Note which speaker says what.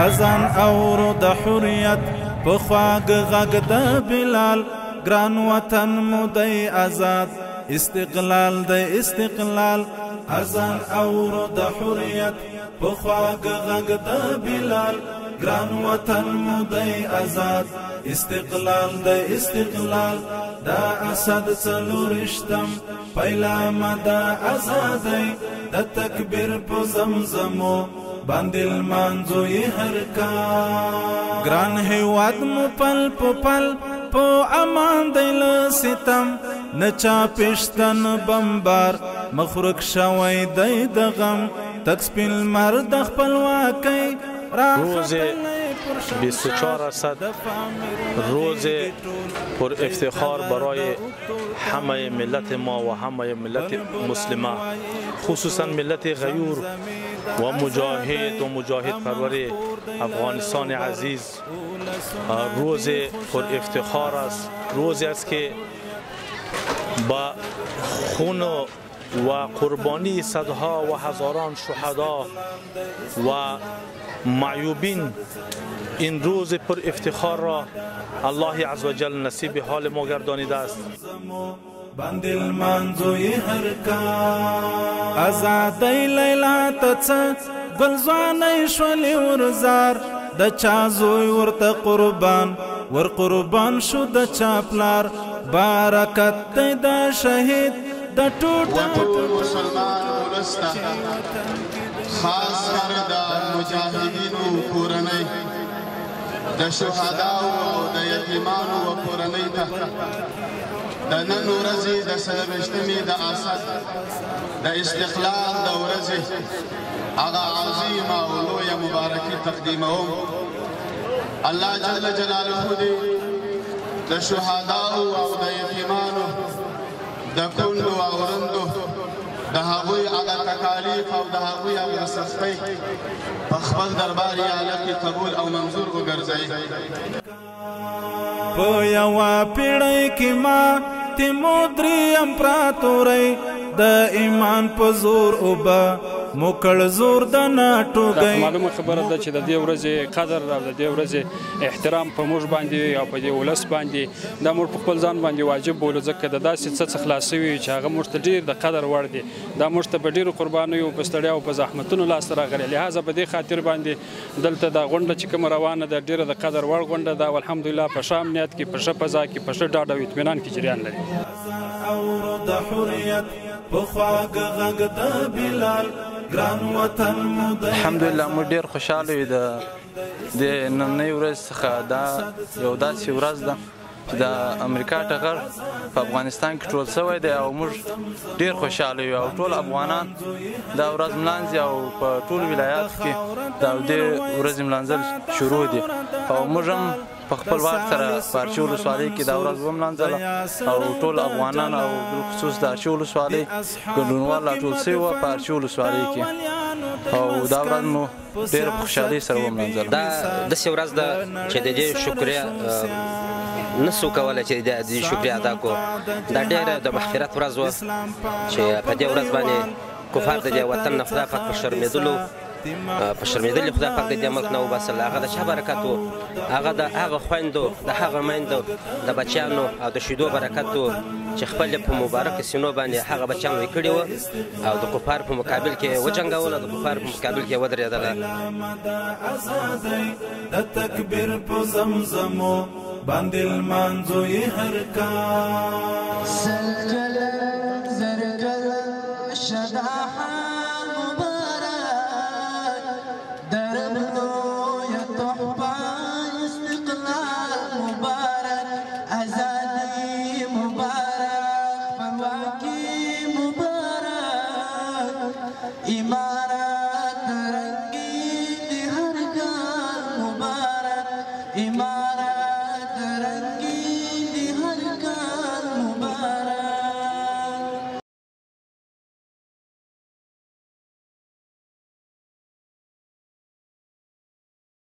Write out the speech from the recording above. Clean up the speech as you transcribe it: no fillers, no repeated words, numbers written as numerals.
Speaker 1: اذان اورو د حریت په خواږه غږ د بلال، ګران وطن مو دی آزاد، استقلال دی استقلال. اذان اورو د حریت په خواږه غږ د بلال، ګران وطن مو دی آزاد، استقلال دی استقلال. دا اسد څلورشتم پیلامه د ازادۍ، د تکبیر په زمزمو باندې لمانځو یې هر کال. ګران هیواد مو پل په پل په امان دی له ستم، نه چا پېشتن بمبار مخ ورک شوی دی د غم، تک سپین لمر د خپلواکۍ.
Speaker 2: روز 24 اسد روز پر افتخار برای همه ملت ما و همه ملت مسلمه، خصوصا ملت غیور و مجاهد و مجاهد پرور افغانستان عزیز، روز پر افتخار است. روزی است که با خون و قربانی صدها و هزاران شهدا و معیوبین این روز پر افتخار را الله عزوجل نصیب حال ما گردانیده است.
Speaker 1: باندې لمانځو یې هر کال. ازادۍ لیلا ته څه ګل ځوانۍ شولې ورزار، د چا زوی ورته قربان ور قربان شو د چا پلار، برکت دی د شهید د ټوټه
Speaker 3: ټول مسلمان ولس ته، خاص کر د مجاهدینو کورنۍ، د شهداو او د یتیمانو و کورنۍ ته د نن ورځې د 24مې د اسد د استقلال د ورځې هغه عظیمه او لویه مبارکي تقدیموم. الله جل جلاله دې د شهداو او د یتیمانو د کونډو او رندو د هغوی هغه تکالیف او د هغوی هغه سختۍ په خپل دربار اعلی کې قبول او منظور وګرځوي.
Speaker 1: په یوه پیړۍ کې ما تیمودري امپراتورۍ، د ایمان په زور اوبه مو کړ زور د ناټوګۍ.
Speaker 4: معلومه خبره ده چې د دې ورځې قدر او د دې ورځې احترام په موږ باندې او په دې ولس باندې دا موږ په خپل ځان باندې واجب بولو، ځکه د داسې څه څخه خلاص شوي چې هغه موږ ته ډېر د قدر وړ دی. دا موږ ته په ډېرو قربانیو، په ستړیا او په زحمتونو لاسته راغلی. لهذا په دې خاطر باندې دلته دا غونډه چې کومه روانه ده ډېره د قدر وړ غونډه ده، او الحمدلله په ښه امنیت کې، په ښه فضا کې، په ښه ډاډ او اطمینان کې جریان لري.
Speaker 1: اورو د حریت په خواږه غږ د بلال، ګران وطن مو دی.
Speaker 5: الحمدلله موږ ډېر خوشحاله یو د نننۍ ورځ څخه. دا یو داسې ورځ ده چې د امریکا ټغر په افغانستان کې ټول شوی دی، او موږ ډېر خوشحاله یو، او ټول افغانان دا ورځ ملانځي، او په ټولو ولایاتو کې د دې ورځې ملانځل شروع دي، او موږ هم په خپل وار سره په ارچي ولسوالۍ کې دا ورځ وملانځله، او ټول افغانان او بالخصوص د ارچي ولسوالۍ ګډونوال راټول شوي وو په ارچي ولسوالۍ کې، او دا ورځ مو ډېره په خوشحالۍ سره وملانځله.
Speaker 6: دا داسې ورځ ده چې د دې شکریه نسو کولی چې د دې شکریه ادا کړو. دا ډېره د مغفرت ورځ وه چې په دې ورځ باندې کفار د دې وطن نه خدای پاک په شرمېدلو په شرمېدلي خدای پاک د دې ملک نه وباسل. هغه د چا برکت و؟ هغه د هغه خویندو، د هغه میندو، د بچیانو او د شیدو برکت و چې خپل په مبارک سینو باندې هغه بچیان لوی کړي وو او د کفار په مقابل کې وجنګوله، د کفار په مقابل کې ودرېدله.
Speaker 1: د تکبیر په زمزمو باندې لمانځو یې هر کال.
Speaker 7: سل کلن زر کلن شدا حال مبارک، درب لویه تحفه استقلال مبارک، ازادي مبارک، خپلواکي مبارک، ایمان